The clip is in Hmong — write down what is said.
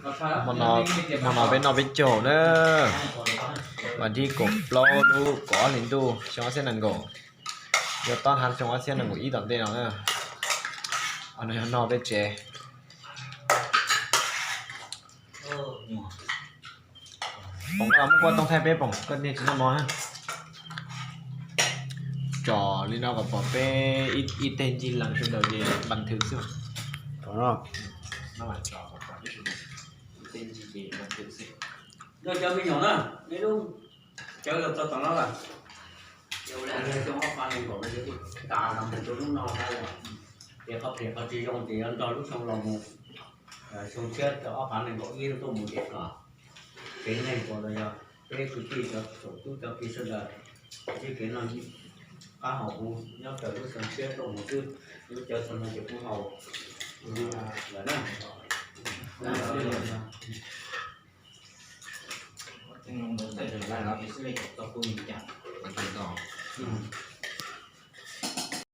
Hmo no, hmo no peb noj peb caug na, vas thib kaum plaub lub kaum ob hli ntuj xyoo ob txhiab nees nkaum, yog tob hab xyoo ob txhiab nees nkaum ib tom ntej no na. Hmo no yog noj peb tsev. Poom, koj los muab koj tooj thaij peb Poom, koj niag tsis noj mov. Tso li no kom pom peb ib teg ncig lees sawv daws ces npas thwv xwb. Cov me nyuam na, neb lub cawv los txog tom no lawm. Xyoo ob phav nees nkaum no ces kuj tas los mus rau hnub no thiab. Ces qhov phem qhov tsis zoo ces yuav nrog lub xyoo los mus, xyoo tshiab rau ob phav nees nkaum ib tuaj mus ces kom tsev neeg uas los yog peb kwv tij cov tsoom tub cov ki sawv daws, sib kev noj qab haus huv nyob raws lub xyoo tshiab tuaj mus xwb. Lub cawv txog no ces kuj haus lawm na.